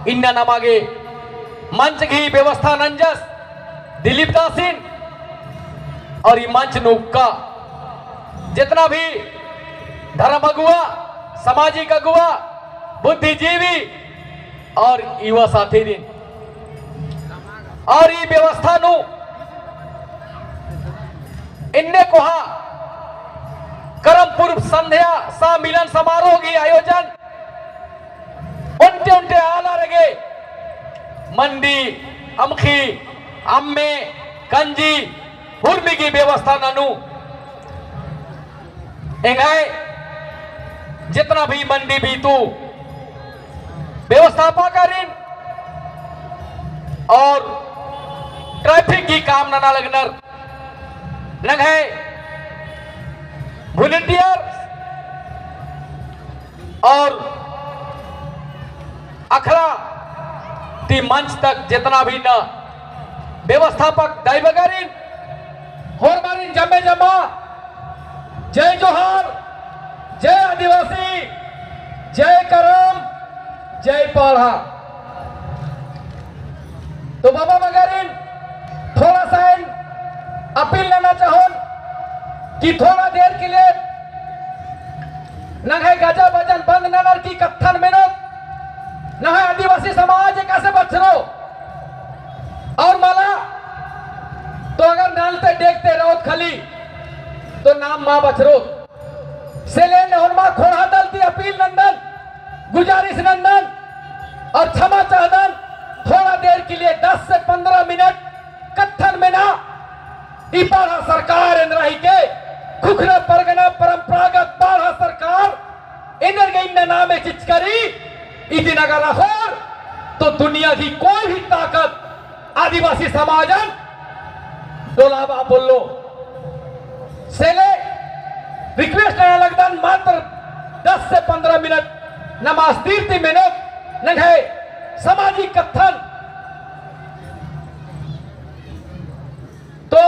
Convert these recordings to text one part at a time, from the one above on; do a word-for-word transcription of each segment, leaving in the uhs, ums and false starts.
इन्ना नमा गे मंच गही व्यवस्था नंजस दिलीप दासिन और ई मंच नू उक्का जितना भी धर्म अगुवा, सामाजिक अगुवा, बुद्धिजीवी और युवा साथीरिन और ई व्यवस्था नू इन्ने कोहा करम पूर्व संध्या सा मिलन समारोह गही आयोजन ओन्टे ओन्टे आलर गे मंडी, अमखी, अम्मे, कंजी, हुरमी गही व्यवस्था ननू एंग्है जितना भी मंडी बीतू व्यवस्थापकरिन और traffic गही काम नना लगनर नंग्है volunteer और अखड़ा ती मंच तक जितना भी न व्यवस्थापक दाई बगरिन होरमारिन जम्मे जम्मा जय जोहार, जय आदिवासी, जय करम, जय पड़हा। तो बाबा बगरिन थोड़ा सा एन अपील नना चाहोन कि थोड़ा देर के लिए नंग्है गजा बजन बंद ननर की कत्थन मेनोत, नंग्है आदिवासी समाज एकासे बछरो और मला तो अगर नलते देखते रहोत खाली तो नाम मा बछरोत। से ले एन होरमा खोंड़हा दल ती अपील नंदन, गुजारिश नंदन और क्षमा चाहदन, थोड़ा देर के लिए दस से पन्द्रह मिनट कत्थन मेना, ई पड़हा सरकार एन्दरा हिके, खुखना परगना परंपरागत पड़हा सरकार एन्देरगे इन्ना नामे चिचका रई, इदिन अगर अख़ोर, तो दुनिया की कोई भी ताकत आदिवासी समाजन डोलाबआ पोल्लो। से ले request नना लगदन मात्र दस से पन्द्रह मिनट नम अस्थिर ती मेनोत नंग्है सामाजिक कत्थन। तो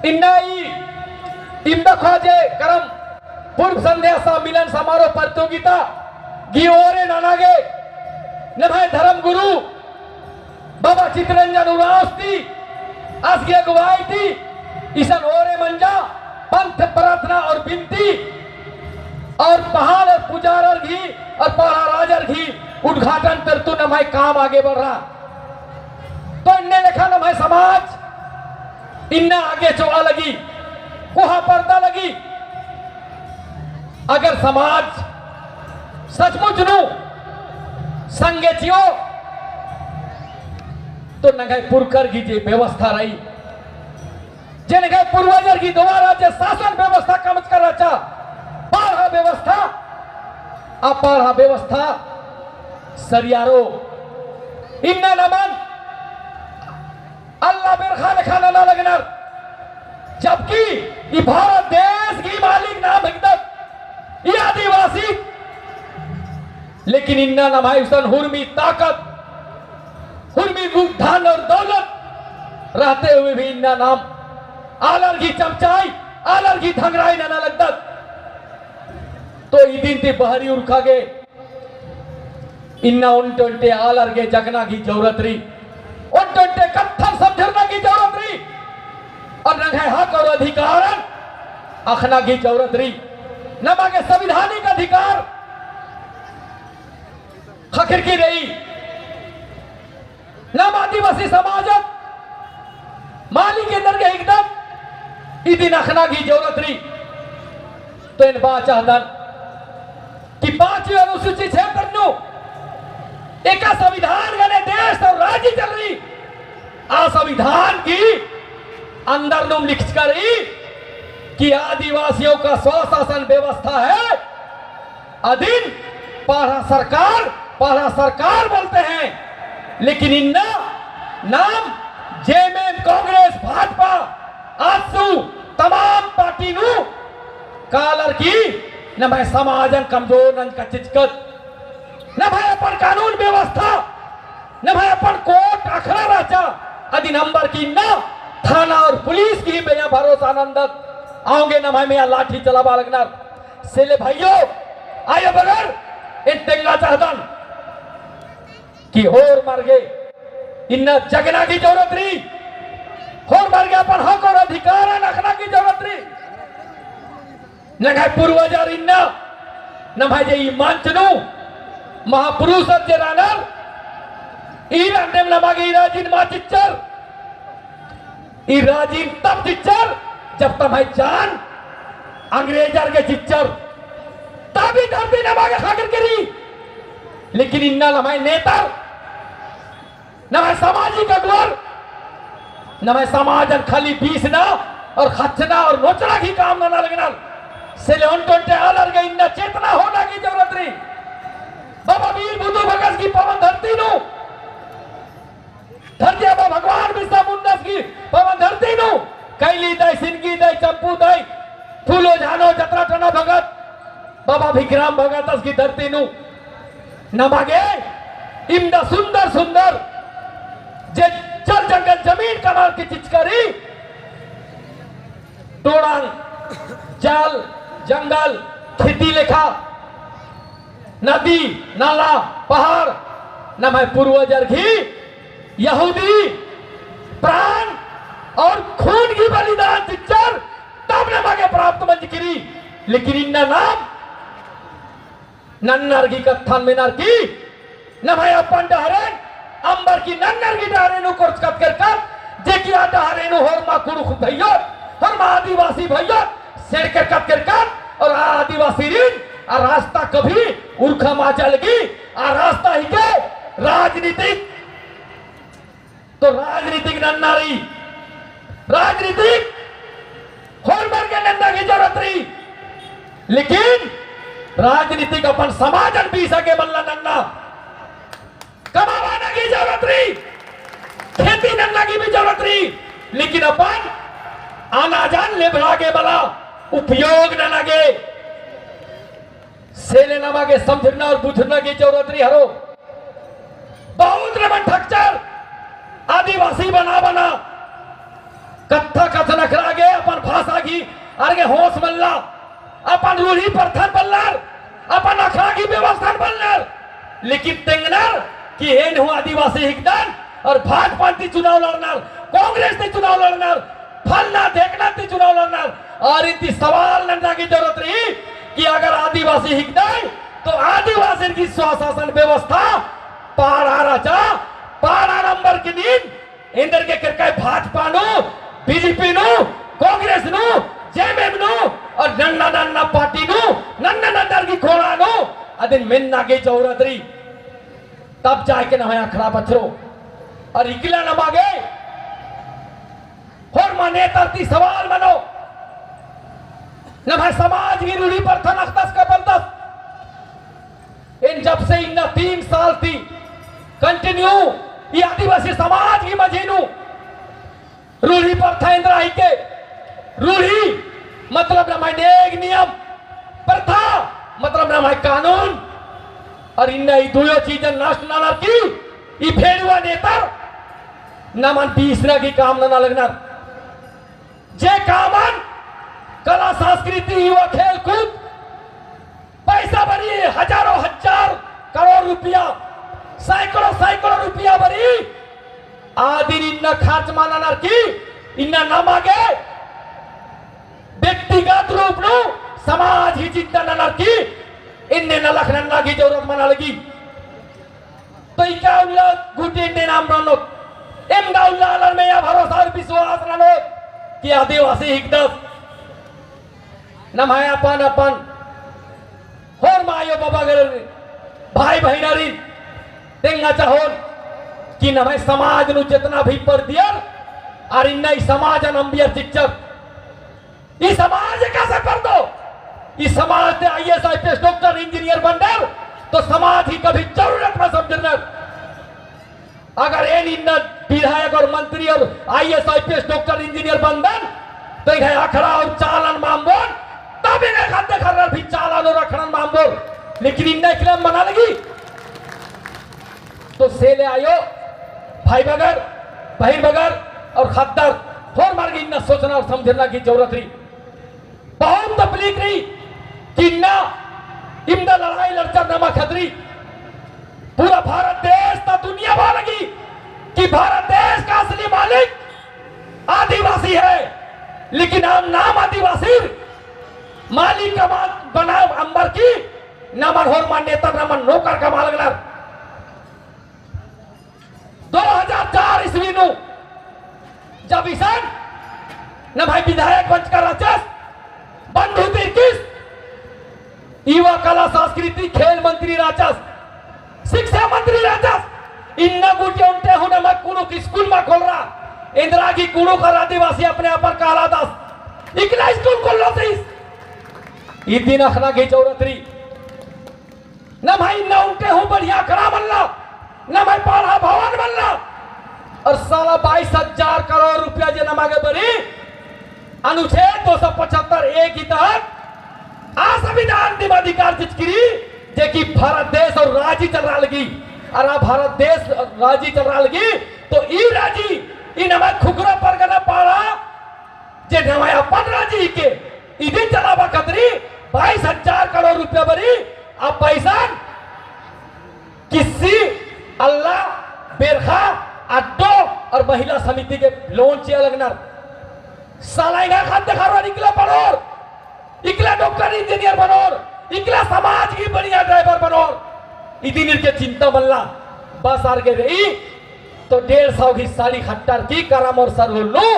इन्ना ई इमदा ख़ोख़ा जे करम पूर्व संध्या सा मिलन समारोह प्रतियोगिता गही ओरे नना गे नम्है धर्म गुरु बाबा चितरंजन उराँवस ती आस गही अगुवाई ती इसन ओरे मंजा पंथ प्रार्थना और बिनती और पहाल और पुजारर गही और पड़हा राजर गही उद्घाटन तरतू नम्है काम आगे बढ़रआ। तो इन्ने लेखा नम्है समाज इन्ना आगे चोआ लगी, कोहा परदा लगी। अगर समाज सचमुच नू संगे चिओ, तो नंग्है पुरखर गही जे व्यवस्था रई, जे नंग्है पूर्वजर गही द्वारा जे शासन व्यवस्था कमचका रहचा, पड़हा व्यवस्था, आ पड़हा व्यवस्था सरियारो। इन्ना नमन अल्ला बेरखा लेखा नना लगनर, जबकि ई भारत देश गही मालिक नाम हिकदत ई आदिवासी। लेकिन इन्ना नम्है उसन हुरमी ताकत, हुरमी रूप, धन और दौलत रहते हुए भी इन्ना नाम आलर गही चमचाई, आलर गही धंगराई नना लगदत। तो इदिन ती बहरी उरखा गे इन्ना ओन्टे ओन्टे आलर गे जगना गही जरूरत रई, ओन्टे ओन्टे कत्थन समझरना गही जरूरत रई, और नंग्है हक और अधिकारन अख़ना गही जरूरत रई। नमा गे संवैधानिक अधिकार ख़क्खरकी रई। नाम आदिवासी समाजत मालिक एन्देरगे हिकदत, इदिन अख़ना गही जरूरत रई। तो एन बआ चाहदन कि पाँचवीं अनुसूची क्षेत्र नू एका संविधान गने देश और राज्य चलरई। आ संविधान गही अंदर नू लिखचका रई कि आदिवासियों का स्वशासन व्यवस्था है। अदिन पड़हा सरकार, पड़हा सरकार बोलते हैं, लेकिन इन्ना नाम जेएमएम, कांग्रेस, भाजपा, आजसू तमाम पार्टी नू कालर की नम्है समाजन कमजोर नंजका चिचकत। नम्है अपन कानून व्यवस्था, नम्है अपन कोर्ट अखड़ा रहचा, अदिन अम्बरकी इन्ना थाना और पुलिस गही बेया भरोसा नंदत, औंगे नम्है मइय्याँ लाठी चलाबआ लगनर। से ले भाइयो, आयो बगर एन तेंगा चाहदन। कि होरमर गे इन्ना जगना की जरूरत रई, होरमर गे अपन हक और अधिकारन अख़ना की जरूरत रई। नंग्है पूर्वजर इन्ना नम्है जे ई मंच नू महापुरुष जे रअनर, ईर अन्नेम नमा गे ई राजिन मा चिच्चर, ई राजिन तब चिच्चर जब तम्है जान अंग्रेजर गे चिच्चर, तब ई धरती नमा गे ख़क्खरकी रई। लेकिन इन्ना नम्है नेतर, नम्है सामाजिक अगुवर, नम्है समाजन खाली बीसना और ख़च्चना और नोचना की काम नना लगनर। से ले ओन्टे ओन्टे आलर गे इन्ना चेतना होना की जरूरत रई। बाबा वीर बुधु भगत की पावन धरती नू, धरती आबा भगवान बिरसा मुंडस की पावन धरती नू, कैली दाई, सिनगी दाई, चंपू दाई, फूलो झानो, जतरा टना भगत, बाबा भिखराम भगतस की धरती नू, नमा गे इमदा सुंदर सुंदर जे जल जंगल जमीन कमअर की चिचका रई, टोड़ांग, जल, जंगल, खेती लेखा, नदी, नाला, पहाड़, नम्है पूर्वजर गही यहूदी प्राण और खून गही बलिदान चिच्चर, तब नमा गे प्राप्त मंजकी रई। लेकिन इन्ना नाम नन्नर गही कत्थन मेनर की नम्है अपन डहरेन अम्बर की नन्नर गही डहरे नू कोरचकत केरकत, जे कि आ डहरे नू होरमा कुँड़ुख़ भइय्योत, होरमा आदिवासी भइय्योत सेड़केरकत केरकत, और आ आदिवासीरिन आ रास्ता कभी उरखा मा चलगी। आ रास्ता हिके राजनीतिक। तो राजनीतिक नन्ना रई, राजनीतिक होरमर गे नन्ना की जरूरत रई, लेकिन राजनीतिक अपन समाजन बीसा गे मल्ला नन्ना, कमाबअना की जरूरत रई, खेती नन्ना की भी जरूरत रई, लेकिन अपन अनाजन लेबड़ा गे मल्ला, उपयोग नना गे से ले नमा गे समझरना और बुझरना की जरूरत रई हरो। बहुत नमन ठकचर आदिवासी बना बना कत्था कथन अखड़ा गे अपन भाषा गही आर गे होश मल्ला, अपन रूढ़ी प्रथन बल्लर, अपन अखड़ा गही व्यवस्था बल्लर, लेकिन तेंगनर कि एन हूँ आदिवासी हिकदन और भाजपा ती चुनाव लड़नर, कांग्रेस ती चुनाव लड़नर, फलना ढेकना ती चुनाव लड़नर। आरिन ती सवाल नन्ना की जरूरत रई कि अगर आदिवासी हिकदय तो आदिवासी की स्वशासन व्यवस्था पाड़ा रहचा, पाड़ा नंबर की नीन एन्देरगे केरकय भाजपा नू, बीजेपी नू, कांग्रेस नू, जेएमएम नू और नन्ना नन्ना पार्टी नू, नन्ना नन्ना की खोड़ा नू अदिन मेन्ना की जरूरत रई। तब जाके नम्है अखड़ा बछरो। और इकला नमा गे होरमा नेतर ती सवाल मनो। नम्है समाज गही रूढ़ी प्रथा नखदस का बलदस। एन जब से इन्ना तीन साल ती continue ई आदिवासी समाज गही मझी नू रूढ़ी प्रथा एन्दरा हिके, रूढ़ी मतलब नम्है नेग नियम, प्रथा मतलब नम्है कानून। और इन्ना ई दुयो चीजन नष्ट ननर की ई भेड़ुआ नेतर नमन बीसना की काम नना लगनर। जे कामन कला संस्कृति युवा खेल कूद पैसा बरी हजारों हजार करोड़ रुपया, सैकड़ों सैकड़ों रुपया बरी आदिन इन्ना खर्च मा ननर की इन्ना नमा गे व्यक्तिगत रूप नू समाज ही चिंता ननर की इन्ने नलख नन्ना की जरूरत मना लगी। तो इका उल्ला गुटी एन्ने नाम रनोत, एम गा उल्ला आलर मइय्याँ भरोसा और विश्वास रनोत कि आदिवासी हिकदस। नम्है अपन अपन होरमा आयो बाबा गर भाई बहिनारिन तेंगा चाहोन कि नम्है समाज नू जेतना भी परदियर आर इन्ना ई समाजन अम्बियर चिच्चर। ई समाज एकासे परदो? ई समाज ती आईएएस, आईपीएस, डॉक्टर, इंजीनियर बननर, तो समाज ही कभी जरूरत मा समझनर। अगर एन इन्ना विधायक और मंत्री और आईएएस, आईपीएस, डॉक्टर, इंजीनियर बनदन, तो एंग्है अखड़ा और चालन मा अम्बोन, तब एंग्है ख़द्द ख़र्रर भी चालन और अखड़न मा अम्बोन। लेकिन इन्ना इकला मना लगी। तो से ले आयो भाई बगर, बहिन बगर और ख़द्दर होरमर गे इन्ना सोचना और समझना की जरूरत रई। बहुत तकलीफ रई कि इन्ना इमदा लड़ाई लड़चर नमा खतरी। पूरा भारत देश ता दुनिया बआ लगी कि भारत देश का असली मालिक आदिवासी है, लेकिन आम नाम आदिवासी मालिक कमा बना अम्बर की नमन होरमर नेतर नमन नौकर कमआ लगनर। दो हजार चार ईस्वी नू जब इसन नम्है विधायक बंचकर रहचस, बंधु तिर्कीस, युवा कला संस्कृति खेल मंत्री रहचस, शिक्षा मंत्री रहचस, इन्ना गूटी ओन्टे हूँ नम्है कुँड़ुख़ स्कूल मल खोलरा, एन्दरा गही कुँड़ुख़ अरा आदिवासी अपने आपन कहलादस, इकला स्कूल खोललोस ईस। इदिन अख़ना गही जरूरत रई। नम्है इन्ना ओन्टे हूँ बढ़िया अखड़ा मल्ला, नम्है पड़हा भवन मल्ला, और साला बाईस हजार करोड़ रुपया जे नमा गे बरई, अनुच्छेद दो सौ पचहत्तर ए की तहत आ संविधान दिम अधिकार चिचकी रई, जे कि भारत देश और राजी चलरआ लगी, अरा भारत देश राजी चलरआ लगी, तो ई राजी, ई नम्है खुखरा परगना पड़हा, जे नम्है अपन राजी के इदिन चलाबआ खतरी बाईस हजार करोड़ रुपया बरई, आ पैसन किस्सी, अल्ला, बेरखा, अड्डो और महिला समिति गे loan चिआ लगनर। साला एंगा ख़द्द ख़र्रर इकला पढ़ोर, इकला doctor engineer बनोर, इकला समाज गही बढ़िया driver बनोर। इदिन ईर गे चिंता मल्ला, बस आर गे रई तो डेढ़ सौ गही साड़ी ख़ट्टर की करम और सरहुल नू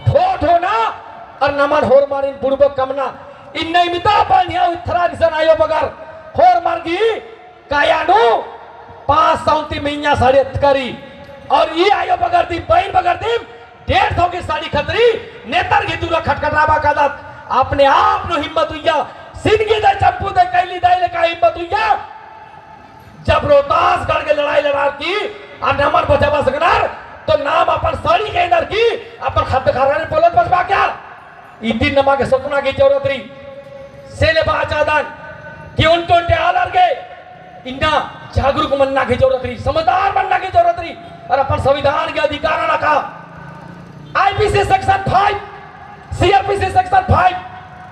vote होना, और नमन होरमारिन बुड़बक कमना। इन्ना इमिता बढ़िया उथरा रिसन आयो बगर, होरमर गही काया नू पाँच सौ ती मइय्याँ साड़ी अतकरी, और ई आयो बगर दिम, बहिन बगर दिम, डेढ़ सौ गही साड़ी खतरी, नेतर गही दूरा खटखटाबआ कादत, अपने आप नू हिम्मत उइया, सिनगी दई, चंपू दई, कैली दई लेखा हिम्मत उइया। जब रोहतासगढ़ गे लड़ाई लड़ार की, आ नमन बचाबआ सकनर, तो नाम अपन साड़ी गे एन्देर की, अपन ख़द्द ख़र्रर पोल्लोत बचबआ का? इदिन नमा गे सोचना गही जरूरत रई। से ले बाचादन कि ओन्टे ओन्टे आलर गे इन्ना जागरूक मन्ना गही जरूरत रई, समझदार मन्ना गही जरूरत रई, और अपन संविधान गही अधिकारन अख़ा। IPC section five, CrPC section five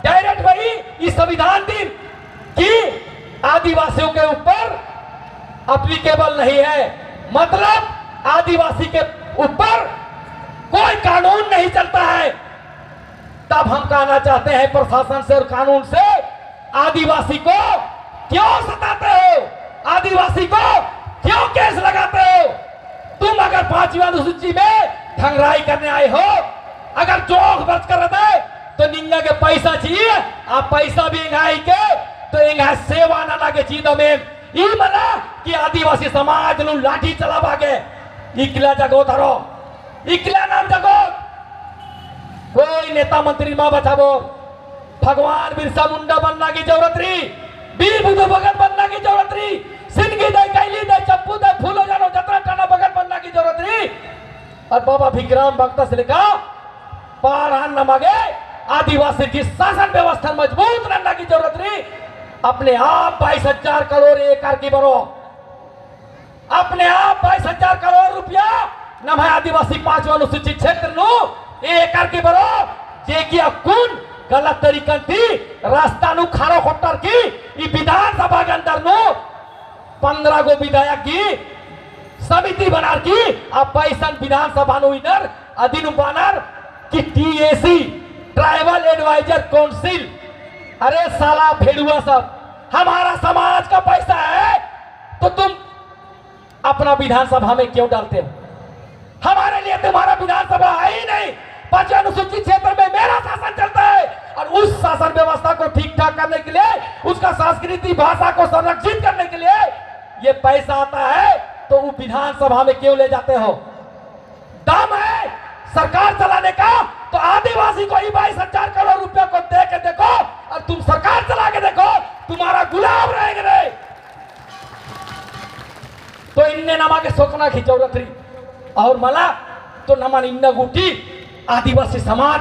direct बरई ई संविधान दिम कि आदिवासियों के ऊपर applicable नहीं है, मतलब आदिवासी के ऊपर कोई कानून नहीं चलता है। तब हम कहना चाहते हैं प्रशासन से और कानून से, आदिवासी को क्यों सताते हो? आदिवासी को क्यों case लगाते हो? तुम अगर पांचवी अनुसूची में ठंगराई करने आए हो, अगर जोख बरचकर रहते, तो निंगा गे पैसा चाहिए, आ पैसा भी एंग्है हिके, तो एंग्है सेवा नना गे चीदम एम। ई मना कि आदिवासी समाज नू लाठी चलाबआ गे इकला जगोत हरो, इकला नाम जगोत। कोई नेता मंत्री मा बचाबो, भगवान बिरसा मुंडा बनना गही जरूरत रई, बीर बुधु भगत बनना गही जरूरत रई, सिनगी दई, कैली दई, चप्पू दई, फूलो जानो जतरा टाना भगत बनना गही जरूरत रई। और बाबा भीमराव अम्बेडकर लेखा पड़हा नमा गे आदिवासी गही शासन व्यवस्था मजबूत नन्ना गही जरूरत रई। अपने आप बाईस हजार करोड़ एकरकी बरो, अपने आप बाईस हजार करोड़ रुपया नम्है आदिवासी पाँचवा अनुसूचित क्षेत्र नू एकरकी बरो, जे कि अक्कुन गलत तरीकन ती रास्ता नू खारो खोट्टर की ई विधानसभा के अंदर नू पन्द्रह गो विधायक गही समिति बनार की आ पैसन विधानसभा नू इनर अदिन बअनर कि TAC, Tribal Advisor Council। अरे साला भेड़ुआ सब, हमारा समाज का पैसा है तो तुम अपना विधानसभा में क्यों डालते हो? हमारे लिए तुम्हारा विधानसभा है ही नहीं। पाँचवें अनुसूचित क्षेत्र में मेरा शासन चलता है और उस शासन व्यवस्था को ठीक ठाक करने के लिए, उसका संस्कृति भाषा को संरक्षित करने के लिए ये पैसा आता है, तो वो विधानसभा में क्यों ले जाते हो? दम है सरकार चलाने का, तो आदिवासी को ही बाईस हजार करोड़ रुपया को दे के देखो और तुम सरकार चला के देखो, तुम्हारा गुलाम रहेंगे रे। तो इन्ने नमा गे सोचना गही जरूरत रई। और मला तो नमन इन्ना गूटी आदिवासी समाज,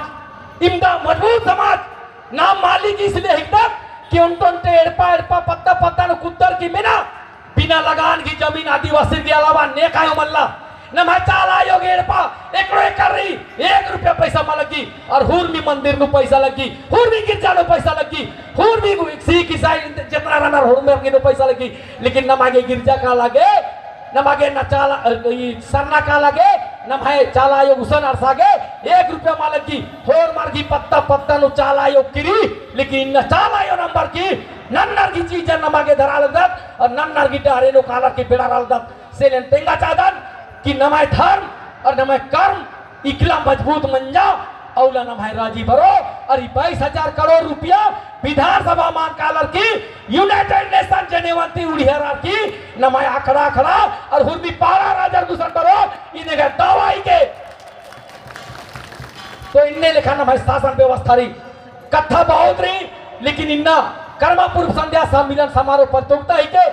इमदा मजबूत समाज, नाम मालिक इसलिए हिकदत कि ओन्टे ओन्टे एड़पा एड़पा पत्ता पत्ता नू कुद्दर की मेना, बिना लगान गही जमीन आदिवासी के अलावा नेकायो मल्ला। नम्है चाला आयो गे एड़पा एकड़ो एकड़ रई, एक रुपया पैसा मा लग्गी, और हुरमी मंदिर नू पैसा लग्गी, हुरमी गिरजा नू पैसा लग्गी, हुरमी सिख ईसाई जेतना रअनर हुरमी नू पैसा लग्गी, लेकिन नमा गे गिरजा का लागे नमा गे ना चाला, अ, ई सरना काला गे, नम्है चाला आयो गुसन अरसा गे, एक रुपया मल लग्गी, होरमर गही पत्ता पत्ता नू चाला आयो किरी, लेकिन इन्ना चाला आयो नम्बर की, नन्नर गही चीजन नमा गे धरा लगदत, और नन्नर गही डहरे नू कालर की बेड़ा लगदत। से लेन तेंगा चाहदन कि नम्है धर्म और नम्है कर्म इकला मजबूत मंजा, अउला नम्है राजी बरो, और ई बाईस हजार करोड़ रुपया विधानसभा मान कालर की United Nation Geneva ती उड़िहरर की नम्है अखड़ा अखड़ा और हुरमी पाड़ा राजर गुसन बरो, इन्ने गा दवाई के। तो इन्ने लेखा नम्है शासन व्यवस्था रई, कत्था बहुत रई, लेकिन इन्ना कर्मा पूर्व संध्या सम्मिलन समारोह प्रतियोगिता ही के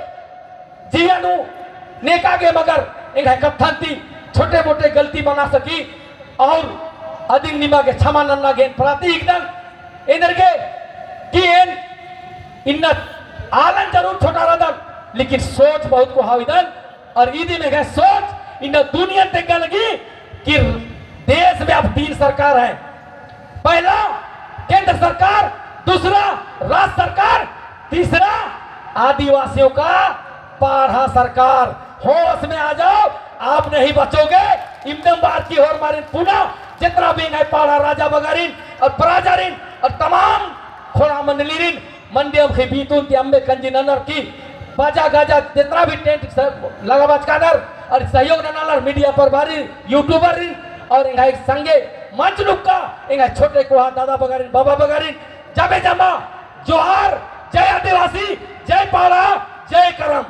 जिया नू नेका गे मगर एंग्है कत्थन ती छोटे मोटे गलती बना सकी और अदिन निमा गे क्षमा नन्ना गे एन प्रार्थी हिकदन। एन्देरगे कि एन इन्ना आलन जरूर छोटा रअदन, लेकिन सोच बहुत कोहा होइदन। और इदी में एंग्है सोच इन्ना दुनिया तेंगा लगी कि देश में अब तीन सरकार है। पहला केंद्र सरकार, दूसरा राज्य सरकार, तीसरा आदिवासियों का पाड़ा सरकार। होश में आ जाओ, आप नहीं बचोगे। इमदम बार की होरमारिन पुना जितना भी एंग्है पाड़ा राजा बगारिन और प्रजारिन और तमाम खोड़ा मंडलीरिन मंडी अमख़ी बीतुन ती अम्बे कंजी ननर की बाजा गाजा जितना भी टेंट स-, लगाबाचकानर और सहयोग ननालर मीडिया प्रभारी यूट्यूबररिन और एंग्है संगे मंच नुक्का एंग्है छोटे कोहा दादा बगारिन बाबा बगारिन जमे जमा जोहार। जय आदिवासी, जय पाड़ा, जय करम।